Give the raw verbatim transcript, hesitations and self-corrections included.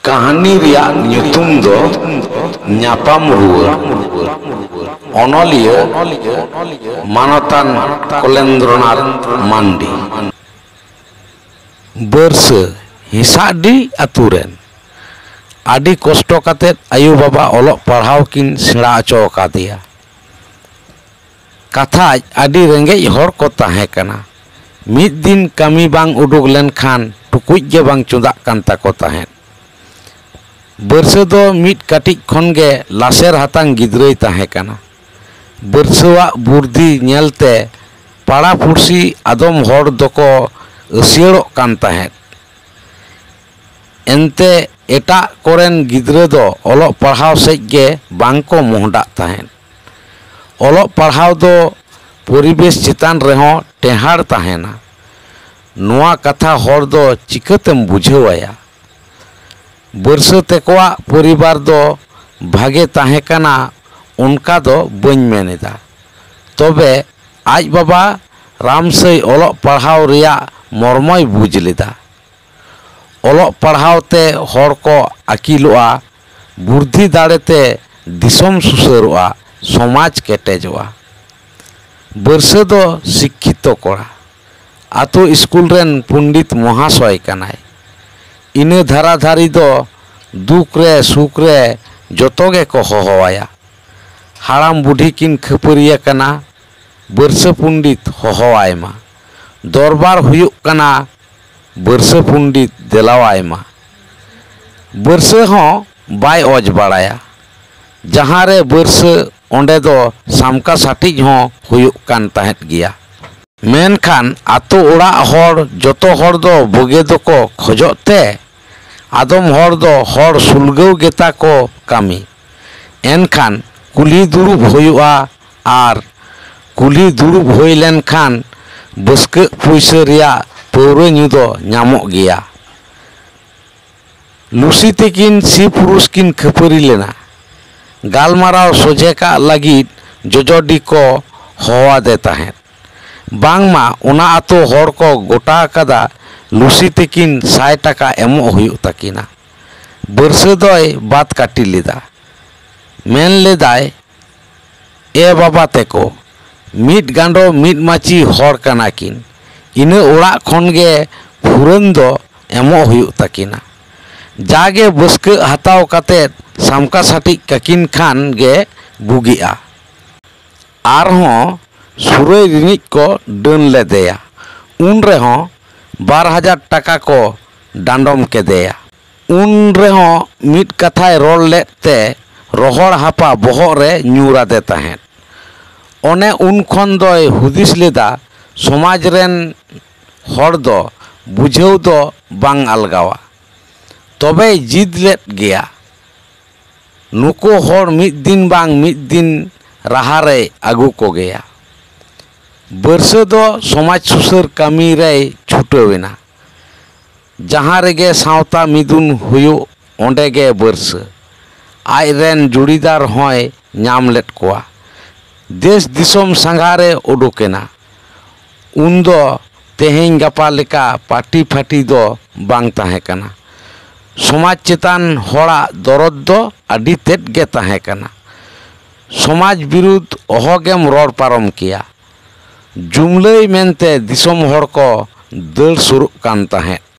ᱠᱟᱹᱦᱱᱤ ᱨᱮᱭᱟᱜ ᱧᱩᱛᱩᱢ ᱫᱚ ᱧᱟᱯᱟᱢ ᱨᱩᱣᱟᱹᱲ᱾ ᱚᱱᱚᱞᱤᱭᱟᱹ ᱢᱟᱱᱚᱛᱟᱱ ᱠᱚᱞᱮᱱᱫᱨᱚᱱᱟᱛᱷ ᱢᱟᱱᱰᱤ᱾ ᱵᱟᱹᱨᱥᱟᱹ, ᱦᱮᱸᱥᱟᱜᱰᱤ ᱟᱹᱛᱩ ᱨᱮᱱ᱾ ᱟᱹᱰᱤ ᱠᱚᱥᱴᱚ ᱠᱟᱛᱮᱫ ᱟᱭᱳ ᱵᱟᱵᱟ ᱚᱞᱚᱜ ᱯᱟᱲᱦᱟᱣ ᱠᱤᱱ ᱥᱮᱬᱟ ᱦᱚᱪᱚ ᱟᱠᱟᱫᱮᱭᱟ᱾ ᱠᱟᱛᱷᱟᱡ ᱟᱹᱰᱤ ᱨᱮᱸᱜᱮᱡ ᱦᱚᱲ ᱠᱚ ᱛᱟᱦᱮᱸ ᱠᱟᱱᱟ᱾ ᱢᱤᱫ ᱫᱤᱱ ᱠᱟᱹᱢᱤ ᱵᱟᱝ ᱩᱰᱩᱠ ᱞᱮᱱᱠᱷᱟᱱ ᱴᱩᱠᱩᱡ ᱜᱮ ᱵᱟᱝ ᱪᱚᱸᱫᱟᱜ ᱠᱟᱱ ᱛᱟᱠᱚ ᱛᱟᱦᱮᱸᱫ᱾ ᱵᱟᱹᱨᱥᱟᱹ ᱫᱚ ᱢᱤᱫ ᱠᱟᱹᱴᱤᱡ ᱠᱷᱚᱱ ᱜᱮ ᱞᱟᱥᱮᱨ ᱦᱟᱛᱟᱝ ᱜᱤᱫᱽᱨᱟᱹᱭ ᱛᱟᱦᱮᱸ ᱠᱟᱱᱟ᱾ ᱵᱟᱹᱨᱥᱟᱹᱣᱟᱜ ᱵᱩᱨᱫᱷᱤ ᱧᱮᱞᱛᱮ ᱯᱟᱲᱟ ᱯᱩᱲᱥᱤ ᱟᱫᱚᱢ ᱦᱚᱲ ᱫᱚᱠᱚ ᱟᱹᱥᱭᱟᱹᱲᱚᱜ ᱠᱟᱱ ᱛᱟᱦᱮᱸᱫ᱾ ᱮᱱᱛᱮ ᱮᱴᱟᱜ ᱠᱚᱨᱮᱱ ᱜᱤᱫᱽᱨᱟᱹ ᱫᱚ ᱚᱞᱚᱜ ᱯᱟᱲᱦᱟᱣ ᱥᱮᱫ ᱜᱮ ᱵᱟᱝ ᱠᱚ ᱢᱚᱦᱰᱟᱜ ᱛᱟᱦᱮᱸᱫ᱾ ᱚᱞᱚᱜ ᱯᱟᱲᱦᱟᱣ ᱫᱚ ᱯᱚᱨᱤᱵᱮᱥ ᱪᱮᱛᱟᱱ ᱨᱮᱦᱚᱸ ᱴᱮᱦᱟᱸᱰ ᱛᱟᱦᱮᱱᱟ᱾ ᱱᱚᱣᱟ ᱠᱟᱛᱷᱟ ᱦᱚᱲ ᱫᱚ ᱪᱤᱠᱟᱹᱛᱮᱢ ᱵᱩᱡᱷᱟᱹᱣ ᱟᱭᱟ? ᱵᱟᱹᱨᱥᱟᱹ ᱛᱮᱠᱚᱣᱟᱜ ᱯᱚᱨᱤᱵᱟᱨ ᱫᱚ ᱵᱷᱟᱜᱮ ᱛᱟᱦᱮᱸ ᱠᱟᱱᱟ, ᱚᱱᱠᱟ ᱫᱚ ᱵᱟᱹᱧ ᱢᱮᱱ ᱮᱫᱟ᱾ ᱛᱚᱵᱮ ᱟᱡ ᱵᱟᱵᱟ ᱨᱟᱢᱥᱟᱹᱭ ᱚᱞᱚᱜ ᱯᱟᱲᱦᱟᱣ ᱨᱮᱭᱟᱜ ᱢᱚᱨᱢᱚᱭ ᱵᱩᱡᱽ ᱞᱮᱫᱟ᱾ ᱚᱞᱚᱜ ᱯᱟᱲᱦᱟᱣ ᱛᱮ ᱦᱚᱲ ᱠᱚ ᱟᱹᱠᱤᱞᱚᱜᱼᱟ, ᱵᱩᱨᱫᱷᱤ ᱫᱟᱲᱮ ᱛᱮ ᱫᱤᱥᱚᱢ ᱥᱩᱥᱟᱹᱨᱚᱜᱼᱟ, ᱥᱚᱢᱟᱡᱽ ᱠᱮᱴᱮᱡᱚᱜᱼᱟ᱾ ᱵᱟᱹᱨᱥᱟᱹ ᱫᱚ ᱥᱤᱠᱠᱷᱤᱛᱚ ᱠᱚᱲᱟ, ᱟᱛᱳ ᱤᱥᱠᱩᱞ ᱨᱮᱱ ᱯᱚᱱᱰᱤᱛ ᱢᱚᱦᱟᱥᱚᱭ ᱠᱟᱱᱟᱭ᱾ ᱤᱱᱟᱹ ᱫᱷᱟᱨᱟ ᱫᱷᱟᱹᱨᱤ ᱫᱚ ᱫᱩᱠ ᱨᱮ ᱥᱩᱠ ᱨᱮ ᱡᱚᱛᱚ ᱜᱮᱠᱚ ᱦᱚᱦᱚᱣᱟᱭᱟ᱾ ᱦᱟᱲᱟᱢ ᱵᱩᱰᱷᱤ ᱠᱤᱱ ᱠᱷᱟᱹᱯᱟᱹᱨᱤᱭᱟᱹ ᱠᱟᱱᱟ, ᱵᱟᱹᱨᱥᱟᱹ ᱯᱚᱱᱰᱤᱛ ᱦᱚᱦᱚᱣᱟᱭ ᱢᱟ᱾ ᱫᱚᱨᱵᱟᱨ ᱦᱩᱭᱩᱜ ᱠᱟᱱᱟ, ᱵᱟᱹᱨᱥᱟᱹ ᱯᱚᱱᱰᱤᱛ ᱫᱮᱞᱟᱣᱟᱭ ᱢᱟ᱾ ᱵᱟᱹᱨᱥᱟᱹ ᱦᱚᱸ ᱵᱟᱭ ᱚᱡᱽ ᱵᱟᱲᱟᱭᱟ᱾ ᱡᱟᱦᱟᱸ ᱨᱮ ᱵᱟᱹᱨᱥᱟᱹ, ᱚᱸᱰᱮ ᱫᱚ ᱥᱟᱢᱠᱟ ᱥᱟᱴᱤᱡ ᱦᱚᱸ ᱦᱩᱭᱩᱜ ᱠᱟᱱ ᱛᱟᱦᱮᱸᱫ ᱜᱮᱭᱟ᱾ ᱢᱮᱱᱠᱷᱟᱱ ᱟᱛᱳ ᱚᱲᱟᱜ ᱦᱚᱲ ᱡᱚᱛᱚ ᱦᱚᱲ ᱫᱚ ᱵᱩᱜᱤ ᱫᱚᱠᱚ ᱠᱷᱚᱡᱚᱜ ᱛᱮ, ᱟᱫᱚᱢ ᱦᱚᱲ ᱫᱚ ᱦᱚᱲ ᱥᱩᱞᱜᱟᱹᱣ ᱜᱮᱛᱟ ᱠᱚ ᱠᱟᱹᱢᱤ᱾ ᱮᱱᱠᱷᱟᱱ ᱠᱩᱞᱦᱤ ᱫᱩᱲᱩᱵ ᱦᱩᱭᱩᱜᱼᱟ, ᱟᱨ ᱠᱩᱞᱦᱤ ᱫᱩᱲᱩᱵ ᱦᱩᱭ ᱞᱮᱱᱠᱷᱟᱱ ᱵᱟᱹᱥᱠᱟᱹᱜ ᱯᱩᱭᱥᱟᱹ ᱨᱮᱭᱟᱜ ᱯᱟᱹᱣᱨᱟᱹ ᱧᱩ ᱫᱚ ᱧᱟᱢᱚᱜ ᱜᱮᱭᱟ᱾ ᱞᱩᱥᱤ ᱛᱤᱠᱤᱱ ᱥᱤ ᱯᱩᱨᱩᱥ ᱠᱤᱱ ᱠᱷᱟᱹᱯᱟᱹᱨᱤ ᱞᱮᱱᱟ᱾ ᱜᱟᱞᱢᱟᱨᱟᱣ ᱥᱚᱡᱷᱮ ᱠᱟᱜ ᱞᱟᱹᱜᱤᱫ ᱡᱚᱡᱚᱰᱤ ᱠᱚ ᱦᱚᱦᱚᱣᱟᱫᱮ ᱛᱟᱦᱮᱸᱫ᱾ ᱵᱟᱝᱢᱟ ᱚᱱᱟ ᱟᱛᱳ ᱦᱚᱲ ᱠᱚ ᱜᱚᱴᱟ ᱟᱠᱟᱫᱟ, ᱞᱩᱥᱤ ᱛᱤᱠᱤᱱ ᱥᱟᱭ ᱴᱟᱠᱟ ᱮᱢᱚᱜ ᱦᱩᱭᱩᱜ ᱛᱟᱹᱠᱤᱱᱟ᱾ ᱵᱟᱹᱨᱥᱟᱹ ᱫᱚᱭ ᱵᱟᱫ ᱠᱟᱹᱴᱤ ᱞᱮᱫᱟ᱾ ᱢᱮᱱ ᱞᱮᱫᱟᱭ, "ᱮ ᱵᱟᱵᱟ ᱛᱮᱠᱚ, ᱢᱤᱫ ᱜᱟᱸᱰᱚ ᱢᱤᱫ ᱢᱟᱹᱪᱤ ᱦᱚᱲ ᱠᱟᱱᱟ ᱠᱤᱱ, ᱤᱱᱟᱹ ᱚᱲᱟᱜ ᱠᱷᱚᱱ ᱜᱮ ᱯᱷᱩᱨᱟᱹᱱ ᱫᱚ ᱮᱢᱚᱜ ᱦᱩᱭᱩᱜ ᱛᱟᱹᱠᱤᱱᱟ᱾ ᱡᱟᱜᱮ ᱵᱟᱹᱥᱠᱟᱹᱜ ᱦᱟᱛᱟᱣ ᱠᱟᱛᱮᱫ ᱥᱟᱢᱠᱟ ᱥᱟᱹᱴᱤᱡ ᱠᱟᱹᱠᱤᱱ ᱠᱷᱟᱱ ᱜᱮ ᱵᱩᱜᱤᱜᱼᱟ᱾" ᱟᱨᱦᱚᱸ ᱥᱩᱨᱟᱹᱭ ᱨᱤᱱᱤᱡ ᱠᱚ ᱰᱟᱹᱱ ᱞᱮᱫᱮᱭᱟ᱾ ᱩᱱ ᱨᱮᱦᱚᱸ ᱵᱟᱨ ᱦᱟᱡᱟᱨ ᱴᱟᱠᱟ ᱠᱚ ᱰᱟᱸᱰᱚᱢ ᱠᱮᱫᱮᱭᱟ᱾ ᱩᱱ ᱨᱮᱦᱚᱸ ᱢᱤᱫ ᱠᱟᱛᱷᱟᱭ ᱨᱚᱲ ᱞᱮᱫ ᱛᱮ ᱨᱚᱦᱚᱲ ᱦᱟᱯᱟ ᱵᱚᱦᱚᱜ ᱨᱮ ᱧᱩᱨ ᱟᱫᱮ ᱛᱟᱦᱮᱸᱫ᱾ ᱚᱱᱮ ᱩᱱ ᱠᱷᱚᱱ ᱫᱚᱭ ᱦᱩᱫᱤᱥ ᱞᱮᱫᱟ, ᱥᱚᱢᱟᱡᱽ ᱨᱮᱱ ᱦᱚᱲ ᱫᱚ ᱵᱩᱡᱷᱟᱹᱣ ᱫᱚ ᱵᱟᱝ ᱟᱞᱜᱟᱣᱟ᱾ ᱛᱚᱵᱮᱭ ᱡᱤᱫ ᱞᱮᱫ ᱜᱮᱭᱟ᱾ ᱱᱩᱠᱩ ᱦᱚᱲ ᱢᱤᱫ ᱫᱤᱱ ᱵᱟᱝ ᱢᱤᱫ ᱫᱤᱱ ᱨᱟᱦᱟ ᱨᱮᱭ ᱟᱹᱜᱩ ᱠᱚᱜᱮᱭᱟ᱾ ᱵᱟᱹᱨᱥᱟᱹ ᱫᱚ ᱥᱚᱢᱟᱡᱽ ᱥᱩᱥᱟᱹᱨ ᱠᱟᱹᱢᱤ ᱨᱮᱭ ᱪᱷᱩᱴᱟᱹᱣ ᱮᱱᱟ᱾ ᱡᱟᱦᱟᱸ ᱨᱮᱜᱮ ᱥᱟᱶᱛᱟ ᱢᱤᱫᱩᱱ ᱦᱩᱭᱩᱜ, ᱚᱸᱰᱮ ᱜᱮ ᱵᱟᱹᱨᱥᱟᱹ᱾ ᱟᱡ ᱨᱮᱱ ᱡᱩᱲᱤᱫᱟᱨ ᱦᱚᱸᱭ ᱧᱟᱢ ᱞᱮᱫ ᱠᱚᱣᱟ᱾ ᱫᱮᱥ ᱫᱤᱥᱚᱢ ᱥᱟᱸᱜᱷᱟᱨᱮ ᱩᱰᱩᱠ ᱮᱱᱟ᱾ ᱩᱱᱫᱚ ᱛᱮᱦᱮᱧ ᱜᱟᱯᱟ ᱞᱮᱠᱟ ᱯᱟᱹᱴᱤ ᱯᱷᱟᱹᱴᱤ ᱫᱚ ᱵᱟᱝ ᱛᱟᱦᱮᱸ ᱠᱟᱱᱟ᱾ ᱥᱚᱢᱟᱡᱽ ᱪᱮᱛᱟᱱ ᱦᱚᱲᱟᱜ ᱫᱚᱨᱚᱫ ᱫᱚ ᱟᱹᱰᱤ ᱛᱮᱫ ᱜᱮ ᱛᱟᱦᱮᱸ ᱠᱟᱱᱟ᱾ ᱥᱚᱢᱟᱡᱽ ᱵᱤᱨᱩᱫᱷ ᱚᱦᱚᱜᱮᱢ ᱨᱚᱲ ᱯᱟᱨᱚᱢ ᱠᱮᱭᱟ᱾ ᱡᱩᱢᱞᱟᱹᱭ ᱢᱮᱱᱛᱮ ᱫᱤᱥᱚᱢ ᱦᱚᱲ ᱠᱚ ᱫᱟᱹᱲ ᱥᱩᱨᱩᱜ ᱠᱟᱱ ᱛᱟᱦᱮᱸᱫ᱾